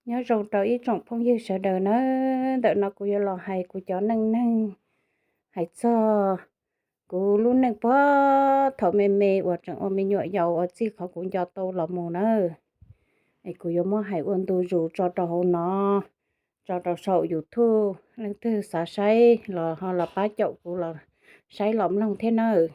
Nyob zoo rau ib tsoom phooj ywg sawv daws nawb, ntawm no kuv yuav los hais kuv cov neej neeg hais txog kuv lub neej puag thaum me me uas tseem ua me nyuam yaus uas txij qhov kuv nco tau los mus nawb. Es kuv yuav muab hais ua ntu zus tso rau hauv no, tso rau saum YouTube, leej twg xav saib los ho los pab caum kuv los saib los mloog thiab nawb.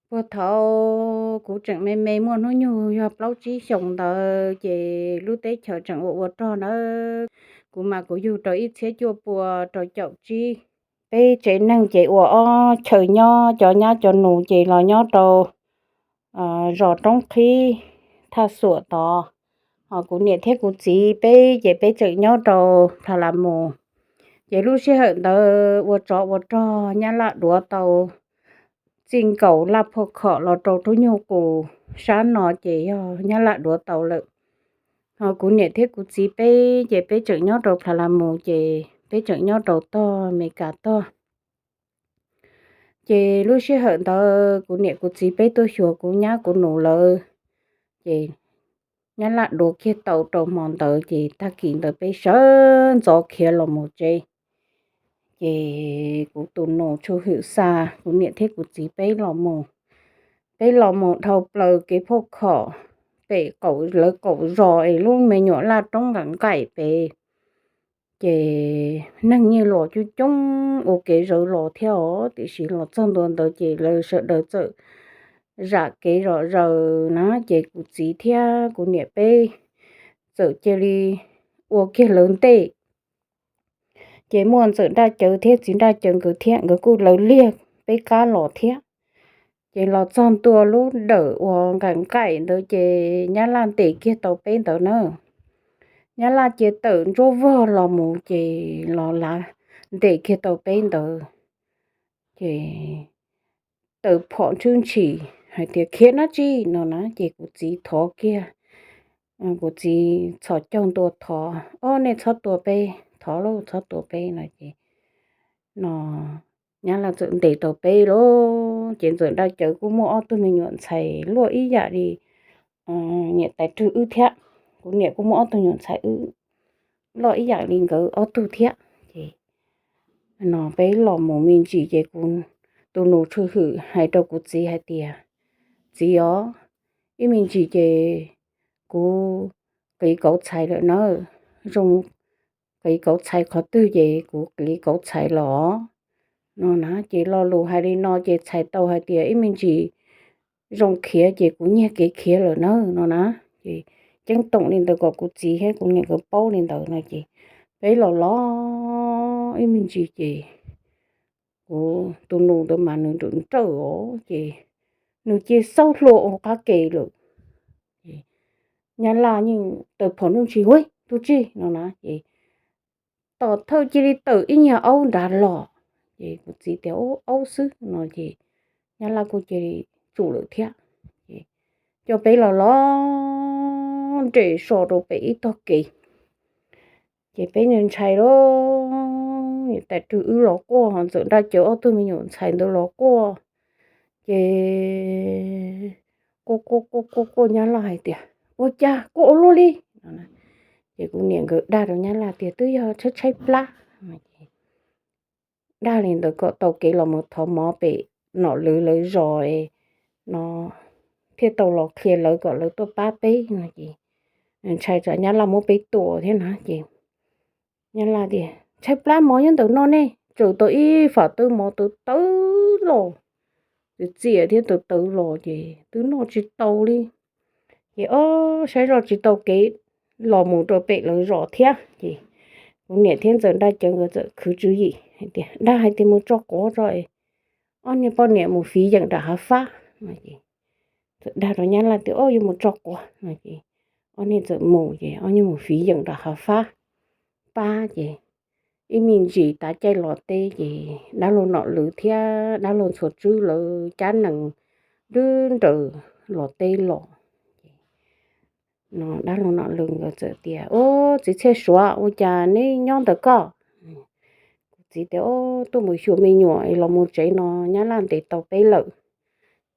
Puag thaum kuv tseem me me muaj hnub nyoog yog plaub tsib xyoos ntawd ces lub teb chaws tseem ua ua rog nawb. Kuv mas kuv yug rau ib txhiab cuaj pua rau caum tsib. Peb tsev neeg ces ua ob chaw nyob, cov nyab cov nus ces los nyob rau zos Roob Qhib, Thaj Xuam tod. Ho kuv niam thiab kuv txiv peb ces peb tseem nyob rau Pha La Mus. Ces lub sij hawm ntawd ua tsov ua rog Nyab Laj duav tau txij nkaus Laj Phoj Khom los rau Rub Nyuj Qus sab no ces yog Nyab Laj duav tau lawm. Ho kuv niam thiab kuv txiv peb ces peb tseem nyob rau Pha La Mus ces peb tseem nyob rau tog Amelikas tog. Ces lub sij hawm ntawd kuv niam kuv txiv peb tuaj xyuas kuv nyab kuv nus lawv, ces Nyab Laj duav kiag tau rau hmo ntawd ces tag kis ntawd peb sawv ntxov khiav los mus tsev. Ces kuv tus nus Tshu Hwm xa kuv niam thiab kuv txiv peb los mus. Peb los mus dhau plaws kev phoj khom pem lawv qaum zos es lub me nyuam laj roob nqaim nqaim pem. Ces neeg yeej los coob coob ua kev zawv los thiab os, tiam sis los txog ntua ntawd ces lawv sawv daws txawm zam kev zom zaws na, ces kuv txiv thiab kuv niam peb txawm cia li ua kiag lawv ntej. Ces muaj Ntxawm Nraj Cawv thiab Txiv Nraj Cawv nkawd thiab, nkawd kuj lawv liag peb qab los thiab. Ces los txog ntua lub dawm uas nqaim nqaim ntawd ces Nyab Laj ntes kiag tau peb ntawd na. Nyab Laj cia tawm ntsuab vog los mus ces los lav ntes kiag tau peb ntawd. Ces tawm phom ntshwb ntshis hais tias khiav dab tsi no na, ces kuv txiv thov kiag, kuv txiv txhos caug ntua thov, Ob, nej txhob tua peb, thov lauj, txhob tua peb no ces no Nyab Laj txawm ntes tau peb lauj. Ces Ntxawm Nraj Cawv kuj muaj ob tug me nyuam ntxhais luaj ib yam li niam tais Rwg wb thiab, kuv niam kuj muaj ob tug me nyuam ntxhais wb luaj ib yam li nkawd ob tug thiab. Ces no peb los mus me ntsis ces kuv tus nus Tshu Hwm hais rau kuv txiv hais tias, Txiv os, ib me ntsis ces kuv qiv kauv txhais lawm na, zoo qiv kauv txhais qhov twg ces kuv qiv kauv txhais los no na. Ces lo lus hais li no ces txhais tau hais tias ib me ntsis zoo khiav ces kuv nyiag kev khiav lawm na no na. Ces ceeb toom li ntawd kom kuv txiv thiab kuv niam nkawd paub li ntawd no ces peb los los ib me ntsis ces kuv tus nus ntawd mas nws nrawm nrawm os ces nws cia xaub hlua ua qab ke lawm. Nyab Laj yeej tawm phom ntshwb ntshis, Hu, tus tsi no na ces tom thawj cia li tawm ib nyuag aub nrad los. Ces kuv txiv tias, Aub xwb no ces Nyab Laj kuj cia li tsum lawm thiab. Ces coj peb los los nres so rau pem ib tog kev. Ces peb ntshai ntshai lauj, niam tais Rwg wb los quaj, ho Ntxawm Nraj Cawv ob tug me nyuam ntxhais ntawd los quaj. Ces quaj quaj quaj quaj quaj, Nyab Laj hais tias, Ua cas quaj ua luaj li? Ces kuv niam nkawd dag rau Nyab Laj tias, Twb yog tshaib tshaib plab. Dag li ntawd kom tau kev los mus thov mov pem nom lwv lawv zos no thiaj tau los qhia lawv kom lawv tuaj pab peb no ces ntshai tsam Nyab Laj muab peb tua thiab na. Ces Nyab Laj tias, Tshaib plab, mov nyob ntawm no ne. Tsaws tau ib fam twb mov tawv tawv los, txias txias thiab tawv tawv los ces twb noj tsis tau li. Ces ob saib zoj tsis tau kev los mus rau pem lawv zos thiab ces kuv niam thiab Ntxawm Nraj Cawv nkawd txawm khwv tswv yim hais tias, Dag hais tias mus tso quav tso, ob niag poj niam mus fiv yeem nram hav fab no ces txawm dag rau Nyab Laj tias, Ob, yuav mus tso quav no ces ob niag txawm mus ces ob niag mus fiv yeem nram hav fab pab ces ib me ntsis tav caij los teb ces dab laug nom lwv thiab dab laug ntxhuav tswb lawv cab nees dwb nraws los teb los. Dab laug nom lwv nkawd txawm tias, Ub, txiv Txhiaj Suav, ua cas neb nyob ntawm koj? Kuv txiv tias, Ub, tuaj mus xyuas me nyuam es los mus tsev no Nyab Laj ntes tau peb lawm,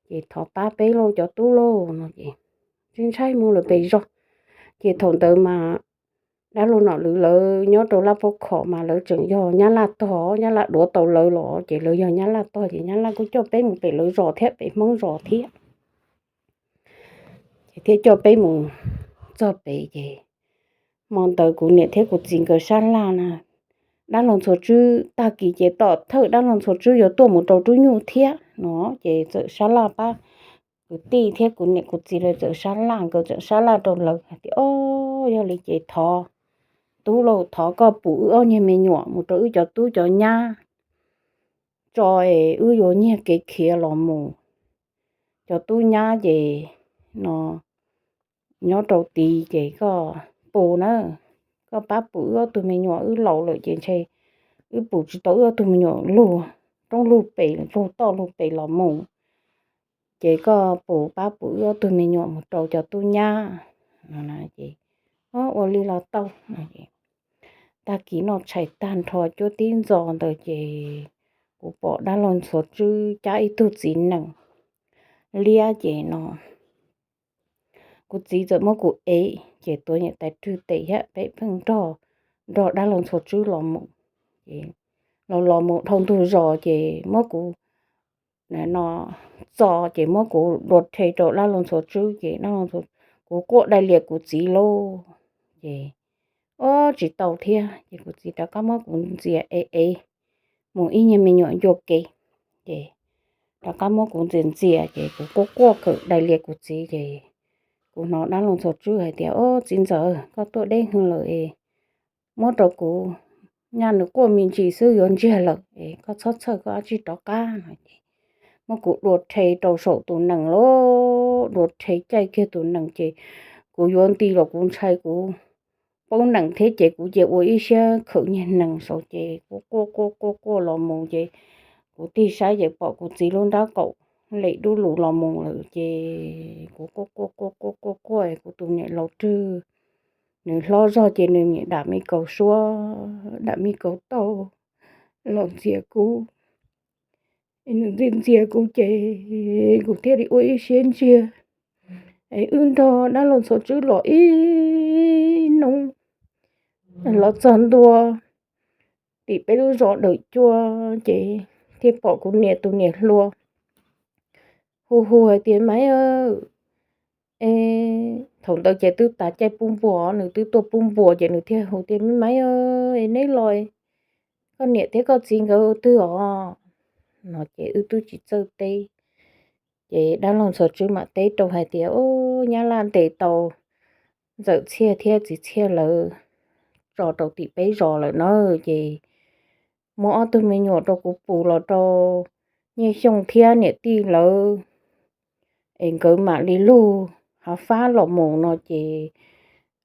ces thov pab peb lauj cov tub lauj no ces, Tsis ntshai, mus lawm pem zos Ces thaum ntawd mas dab laug Nom Lwm lawv nyob rau Laj Pab Khom mas lawv tseem yog Nyab Laj tog, Nyab Laj duav tau lawv los ces lawv yog Nyab Laj tog ces Nyab Laj kuj coj peb mus pem lawv zos thiab, pem Hmoob zos thiab. Ces thiaj coj peb mus txog pem ces hmo ntawd kuv niam thiab kuv txiv nkawd sab laj na, dab laug Ntxhuav Tswb tag kis ces tom thawj dab laug Ntxhuav Tswb yuav tuaj mus rau Rub Nyuj thiab no ces txawm sab laj pab, kwv tij thiab kuv niam kuv txiv lawv txawm sab laj, nkawd txawm sab laj rau lawv hais tias, O, yog li ces thov tub lauj, thov koj pum wb ob niag me nyuam mus rau wb cov tub cov nyab tso es wb yuav nyiag kev khiav los mus. Cov tub nyab ces no nyob rau tid ces koj pum na, koj pab pum wb ob tug me nyuam, wb laus lawm ces ntshe wb pum tsis tau wb ob tug me nyuam lug roob lug pes, lug toj lug pes los mus. Ces koj pum, pab pum wb ob tug me nyuam mus rau cov tub nyab. Ces, O, ua li los tau. Tag kis noj tshais tag nrho cuab tib ntxo ntawd ces kuv pom dab laug Ntxhuav Tswb cab ib tug txiv nees liab ces no kuv txiv txawm muab kuv ev ces tuav niam tais rwg tes thiab peb pheej nrog, nrog dab laug Ntxhuav Tswb los mus. Ces los los mus dhau ntug zos ces muab kuv no txo ces muab kuv dua rhe rau dab laug Ntxhuav Tswb ces kuv quaj daij lias kuv txiv lauj. Ces, O, tsis tau thiab ces kuv txiv rov qab muab kuv ntxias ev ev mus ib nyuag me nyuam ncua kev. Ces rov qab muab kuv ntxias ntxias ces kuv quaj quaj kawm daij lias kuv txiv ces kuv hnov dab laug Ntxhuav Tswb hais tias, O, txiv ntxawm, koj tuaj deb hwv lawm es muab rau kuv nyaj nws quaj me ntsis xwb yuav ntsiag lawm es koj txhob txhawj, koj cia li rov qab no ces muab kuv dua rhe rau saum tus nees lauj, dua rhe caij kiag tus nees ces kuv yuav nti los kuv ntshai kuv poob nees thiab ces kuv cia ua ib siab khawm niag nees saud ces kuv quaj quaj quaj quaj los mus ces kuv tig saib ces pom kuv txiv lub nrab qaum lem dub lug los mus lawm ces kuv quaj quaj quaj quaj quaj quaj kuv tus niam laus rwg nws hlob zog ces nws niam dam me kaus suab, dam me kaus tauj los ntxias kuv. Nws ntxias ntxias kuv ces kuv thiaj li ua ib siab ntsiag es wb nrog dab laug Ntxhuav Tswb los ib hnub los txog ntua tim peb lub zos Dawm Cua ces thiaj pom kuv niam tus niam hluas hu hu hais tias, Maiv, es thaum ntawd ces twb tas caij pub npua, nws twb tuaj pub npua ces nws thiaj hu tias, Maiv, es neb los, koj niam thiab koj txiv nkawd twg os? No ces wb twb tsis txawj teb. Ces dab laug Ntxhuav Tswb mam teb rau hais tias, Ub, nyab laj ntes tau ntxawm Txhiaj thiab txiv Txhiaj lawv tso rau tim peb zos lawm na, ces muab ob tug me nyuam rau kuv pum los rau Nyiaj Xyooj thiab niam tij lawv, es nkawd mam li lug hav fab los mus no ces,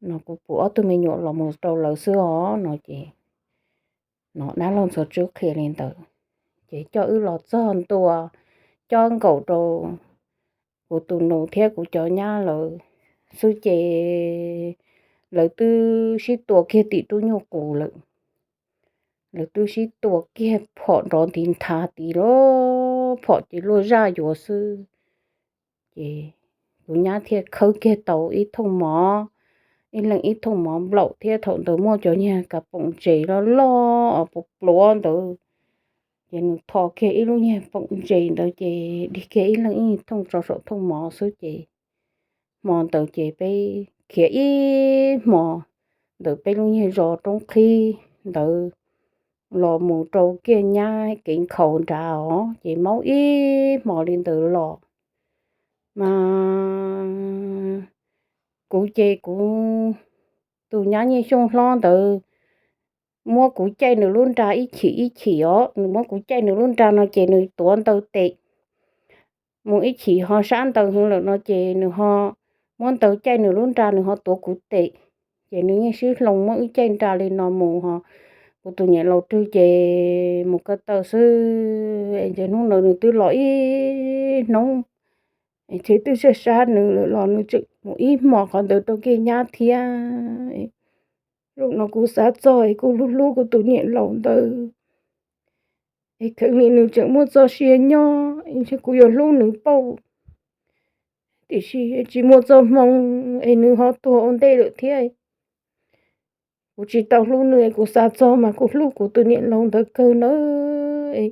no kuv pum ob tug me nyuam los mus rau lawv xwb os no ces, no dab laug Ntxhuav Tswb qhia li ntawd. Ces coj wb los txog ntua, cob nkaus rau kuv tus nus thiab kuv cov nyab lawv xwb ces lawv twb sib tua kiag tim rub nyuj qus lawm. Lawv twb sib tua kiag phom nrov ntiv nthav tid lawm, phom ces luaj zaj yuav xwb. Ces kuv nyab thiaj khawb kiag tau ib thooj mov, ib leeg ib thooj mov nplaum thiab thaum ntawd muaj cov niag kas poom ntses loj loj pluav pluav ntawd, ces nws tho kiag ib lub niag poom ntses ntawd ces dig kiag ib leeg ib thooj tso saum thooj mov xwb ces hmo ntawd ces peb khiav ib hmo ntawm peb lub niag zos roob qhib ntawd los mus rau kiag nyab kev nkhaus nrad os, ces maub ib hmo li ntawd los mas kuv ces kuv tus nyab Nyiaj Xyooj hlob ntawd muab kuv caij nws lub nra ib chim ib chim os, nws muab kuv caij nws lub nra no ces nws tuav ntaw tes. Mus ib chim ho sab ntaw heev lawm no ces nws ho muab ntaw caij nws lub nra, nws ho tuav kuv tes. Ces nws yeej sib hloov muab wb caij nra li no mus ho. Kuv tus niam laus rwg ces mus ko taw xwb, ces hnub ntawd nws twb los ib hnub, ces twb sab sab nws lawm los nws tseem mus ib hmo qhov ntawd rau kiag nyab thiab. Zaum no kuv xav txog es kuv hlub hlub kuv tus niam laus ntawd, es kheev li nws tseem muaj txoj sia nyob, es kuv yuav hlub nws pauj. tiam sis tsis muaj txoj hmoo es nws ho tuag ua ntej lawm thiab. Kuv tsis tau hlub nws es kuv xav txog mas kuv hlub kuv tus niam laus ntawd kawg nawb.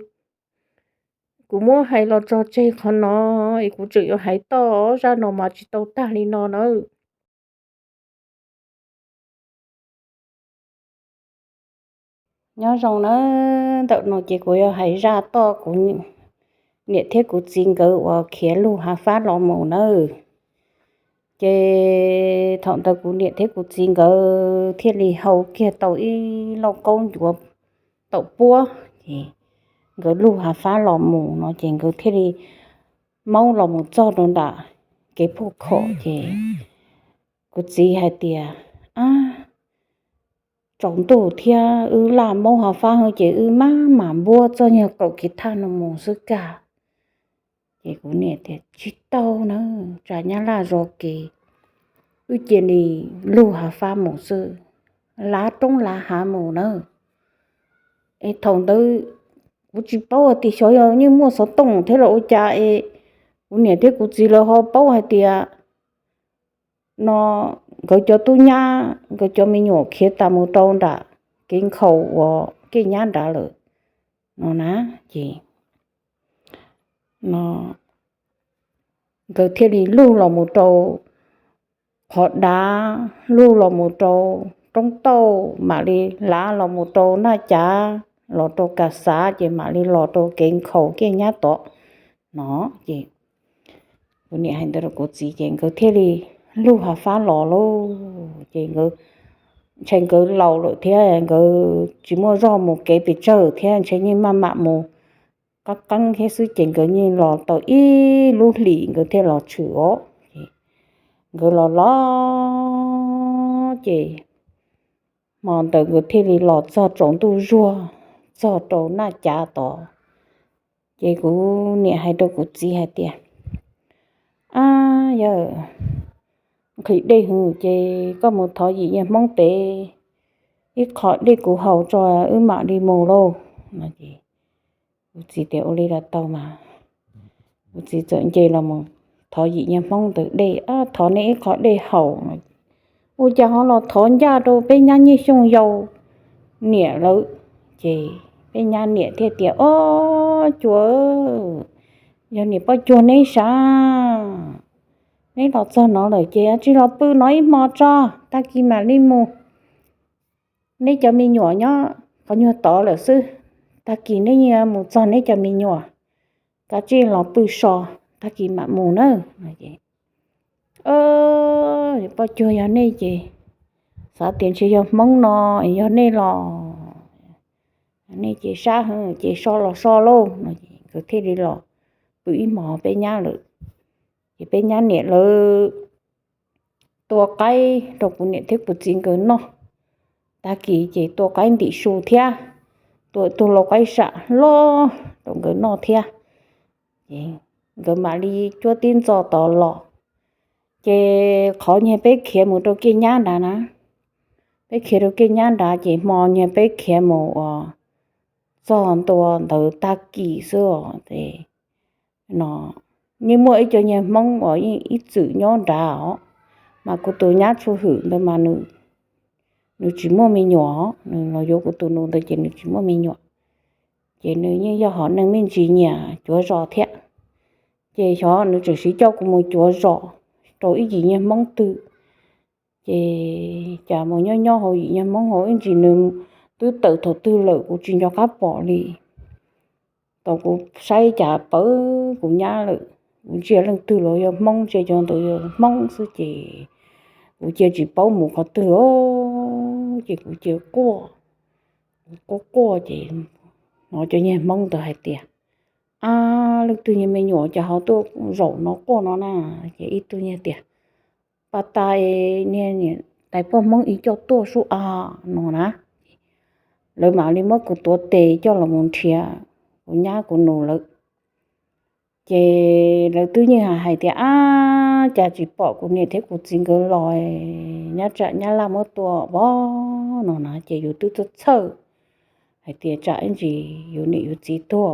Kuv muab hais los tso tseg qhov no es kuv tseem yuav hais toj zaj no mas tsis tau tag li no nawb. Nyob zoo nawb, ntawm no ces kuv yuav hais zaj toj kuv niam thiab kuv txiv nkawd uas khiav lug hav fab los mus nawb. Ces thaum ntawd kuv niam thiab kuv txiv nkawd thiaj li hau kiag tau ib lauj kaub ncuav taum puab, ces nkawd lug hav fab los mus no ces nkawd thiaj li maub los mus txog rau nram kev phuj khom ces kuv txiv hais tias, Ab, tsaus ntuj thiab wb laj maub hav fab ces wb mam mam npuab txoj nyuag kaum kiv thaj no mus xwb kag. Ces kuv niam tias, Tsis tau na, tsam nyab laj zov kev, wb cia li lug hav fab mus xwb, lav roob lav hav mus na. Es thaum ntawd kuv tsis paub hais tias xyov yog yeej muaj xov tooj thiab los ua cas es kuv niam thiab kuv txiv lawv ho paub hais tias no nkawd cov tub nyab nkawd cov me nyuam khiav tas mus rau nram kev nkhaus uas Kiaj Nyab nrad lawm no na. Ces no nkawd thiaj li lug los mus rau qhov dav, lug los mus rau roob tauj, mam li lav los mus rau Naj Cav, los rau Kas Xav ces mam li los rau kev nkhaus Kiaj Nyab tod no. Ces kuv niam hais ntawd rau kuv txiv ces nkawd thiaj li lug hav fab los lauj. Ces nkawd, ntshe nkawd laus lawm thiab nkawd tsis muaj zog mus kev pes tsawg thiab ntshe yeej maj mam mus qeeb qeeb thiab xwb ces nkawd yeej los tau ib lub hlis nkawd thiaj los tshwm os. Nkawd los los ces hmo ntawd nkawd thiaj li los txog tsaus ntuj zuag txog rau Naj Cav tod. Ces kuv niam hais rau kuv txiv hais tias, Ab yawg, nqhis dej hwv ces koj mus thov yim niag Hmoob tev ib qho dej kuv haus tso wb mam li mus lauj. Kuv txiv tias, Ua li los tau mas. Kuv txiv txawm nce los mus thov yim niag Hmoob ntawd dej, Thov nej ib qho dej haus. Ua cas ho los thov ncaj rau peb nyab Nyiaj Xyooj yau niam lawv. Ces peb nyab niam thiaj tias, Ob cuag, yog niam poj cuag neb sav, neb los txog no lawm ces cia li los pw no ib hmo tso, tag kis mam li mus. Neb cov me nyuam nyob qhov nyuag tod lawm xwb, tag kis neb mus txog neb cov me nyuam, kav tsij los pw so, tag kis mam mus nawb. Poj cuag yog nej ces xav tias ntshe yog Hmoob no, yog nej los nej ces sab heev ces so los so lauj no. Nkawd thiaj li los pw ib hmos peb nyab lawm. Ces peb nyab niam lawv tua qaib rau kuv niam thiab kuv txiv nkawd noj. Tag kis ces tua qaib ntim su thiab, tua tus lau qaib sam loj rau nkawd noj thiab. Nkawd mam li cuab tib ntxo tod los. Ces qhov niag peb khiav mus rau Kiaj Nyab nrad na, peb khiav rau Kiaj Nyab nrad ces hmo niag peb khiav mus uas txog ntua ntawd tag kis xwb os. Ces no yeej muaj ib co niag Hmoob uas ib txwm nyob nrad os, mas kuv tus nyab Tshuj Hwm ntawd mas nws tsis muaj me nyuam, nws los yuav kuv tus nus ntawd ces nws tsis muaj me nyuam. Ces nws yeej yog hom neeg me ntsis nyiam cuav zos thiab. Ces xyov nws tseem siv coj kuv mus cuav zos rau ib yim niag Hmoob twg. Ces cas mus nyob nyob hauv yim niag Hmoob hauv ib ntsis nws twb tawm thaum twg lawm kuv tsis nco qab pom li. Thaum kuv saib cas pawv kuv nyab lawm, kuv ntsia leej twg los yog Hmoob, ntsia cov ntawd yog Hmoob xwb ces kuv cia tsis paub mus qhov twg os. Ces kuv cia quaj, quaj quaj ces hnov cov niag Hmoob ntawd hais tias, Ab, leej twg niag me nyuam cas ho tuaj zaum no quaj no na? Ces ib tug niag tias, Pas tas niag tais poj Hmoob ib coj tuaj sub a no na. Lawv mam li muab kuv tuav tes coj los mus nrhiav kuv nyab kuv nus lawv. Ces lawv twb yeej hais tias, Ab, cas tsis pom kuv niam thiab kuv txiv nkawd los, nyab tsam nyab laj muab tua pov no na. Ces yus twb txhawj txhawj hais tias tsam ib ntsis yus niam yus txiv tuag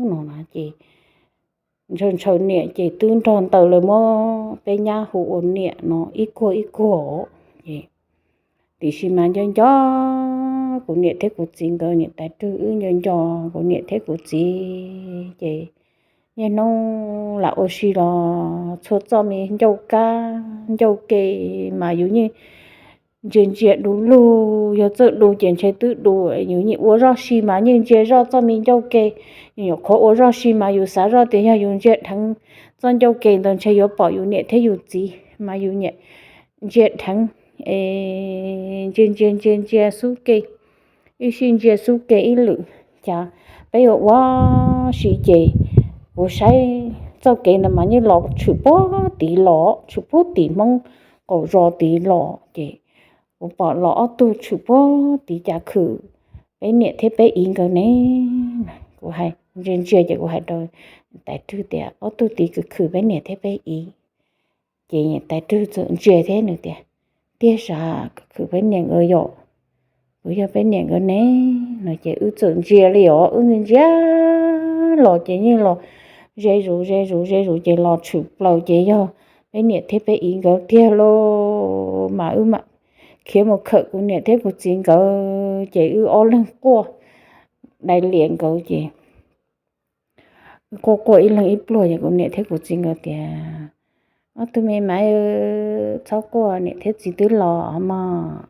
no na. Ces ntshaw ntshaw niam ces twb nrog ntaws lawv muab peb nyab hu ua niam no ib kuag ib kuag. Ces tiam sis mas nco nco kuv niam thiab kuv txiv nkawd niam tais Rwg, wb nco nco kuv niam thiab kuv txiv ces niaj hnub lam ua si los txhua txoj me ncauj kab ncauj ke mas yus yeej ntsia ntsia du lug, yog txawj du ces ntshe twb du, yus yeej ua zoj si mas yeej ntsia zoj txoj me ncauj ke. Yus nyuam qhuav ua zoj si mas yus xav zoj tias yog yus ntsia dheev txoj ncauj ke ntawd ntshe yuav pom yus niam thiab yus txiv mas yus niam ntsia dheev, ntsia ntsia ntsia ntsia xub ke, ib sij ntsia xub ke ib lwm. Cas peb yuav ua si ces kuv saib txoj kev ntawd mas yeej los tshwm puag tid los, tshwm puag tim Hmoob qaum zos tid los ces kuv pom los ob tug tshwm puag tid cas khwm peb niam thiab peb txiv nkawd ne. Kuv hais ntsia ntsia ces kuv hais rau tais Rwg tias ob tug tid khwm khwm peb niam thiab peb txiv. Ces tais Rwg txawm ntsia thiab nws tias tiag sav, khwv peb niam nkawd yom, kuv yog peb niam nkawd ne no ces wb txawm ntsia li os, wb ntsia ntsia los ces yeej los ze zus ze zus ze zus ces los tshwm plaws ces yog peb niam thiab peb txiv nkawd tiag lauj. Mas wb mam khiav mus khawm kuv niam thiab kuv txiv nkawd ces wb ob leeg quaj dai lias nkawd ces quaj quaj ib leeg ib pluag ces kuv niam thiab kuv txiv nkawd tias ob tug me maiv, txhob quaj, niam thiab txiv twb los mog,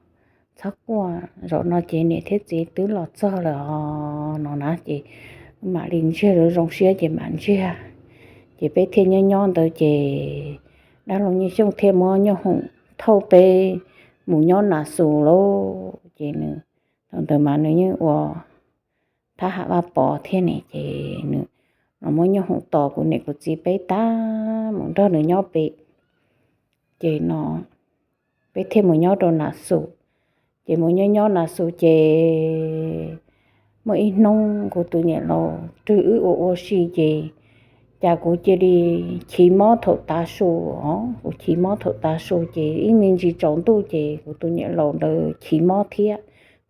txhob quaj, zaum no ces niam thiab txiv twb los txog lawm os no na ces mam li ntsiag zoo zoo siab ces mam ntsiag. Ces peb thiaj nyob nyob ntawd ces dab laug Nyiaj Xyooj thiaj muab Nyob Hoom thauj peb mus nyob Nas Xus lauj. Ces nws thaum ntawd mas nws yeej ua thab ham Vaj Pov thiab ne ces nws los muab Nyob Hoom tos kuv niam kuv txiv peb tag mus nrog nws nyob pem. Ces no peb thiaj mus nyob rau Nas Xus. Ces mus nyob nyob Nas Xus ces muaj ib hnub kuv tus niam laus Rwg wb ua ua si ces cas kuv cia li chiv mob thaum tav su os. Kuv chiv mob thaum tav su ces ib me ntsis tsaus ntuj ces kuv tus niam laus ntawd chiv mob thiab,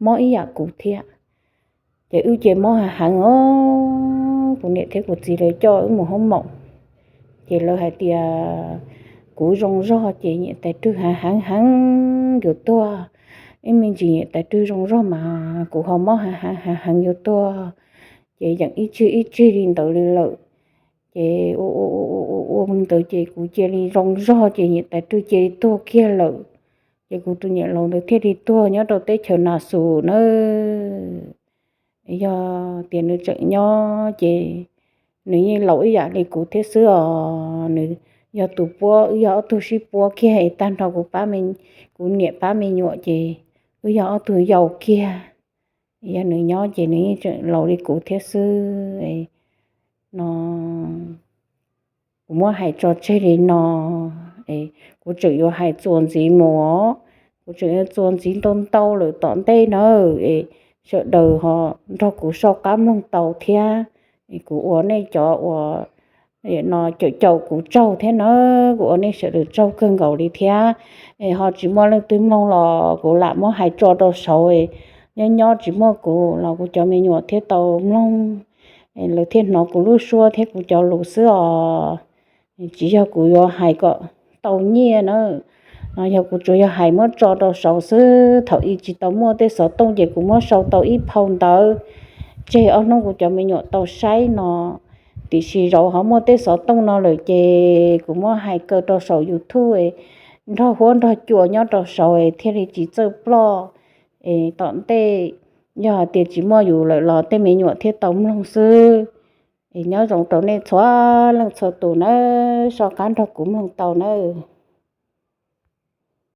mob ib yam kuv thiab. Ces wb ces mob heev heev os, kuv niam thiab kuv txiv lawv coj wb mus hoob moos. Ces lawv hais tias kuv zoo zog ces niam tais Rwg heev heev heev yuav tuag. Ib me ntsis niam tais Rwg zoo zog mas kuv ho mob heev heev heev heev yuav tuag. Ces yeej ib tsig ib tsig li ntawd li lawm. Ces ua ua ua ua ua li ntawd ces kuv cia li zoo zog ces niam tais Rwg cia li tuag kiag lawm. Ces kuv tus niam laus ntawd thiaj li tuag nyob rau teb chaws Nas Xus nawb. Yog tias nws tseem nyob ces nws yeej laus ib yam li kuv thiab xwb os. Nws yog tus puab, wb yog ob tug sib puab kiag es tag nrho kuv pab, kuv niam pab me nyuam ces wb yog ob tug yau kiag. Yog nws nyob ces nws yeej tseem laus li kuv thiab xwb no. Kuv muab hais tso tseg li no, kuv tseem yuav hais txuas ntxiv mus os. Kuv tseem yuav txuas ntxiv ntau ntau lawm tom ntej na, es sawv daws ho nrog kuv soj qab mloog tau thiab. Kuv ua nej cov uas no caum caum kuv tsaug thiab na, kuv ua nej sawv daws tsaug kawg nkaus li thiab. Es ho tsis muaj leej twg mloog los kuv lam muab hais tso rau saud, nyob nyob tsis muaj kuv los kuv cov me nyuam thiaj tau mloog, lawv thiaj hnov kuv lub suab thiab kuv cov lus xwb os. Tsis yog kuv yuav hais kom tau nyiaj na, no yog kuv tsuas yog hais muab tso rau saud xwb. Thaum ub tsis tau muaj tej xov tooj ces kuv muab sau tau ib phau ntawv tseg ob hnub kuv cov me nyuam tau saib no. Tiam sis zaum ho muaj tej xov tooj no lawm ces kuv muab hais kaw rau saum YouTube, nrog huab nrog cua nyob rau saud thiaj li tsis txawj ploj. Es tom ntej yog hais tias tsis muaj yus lawm los tej me nyuam thiaj tau mloog xwb. Es nyob zoo rau nej txhua leej txhua tus nawb, soj qab nrog kuv mloog tau nawb.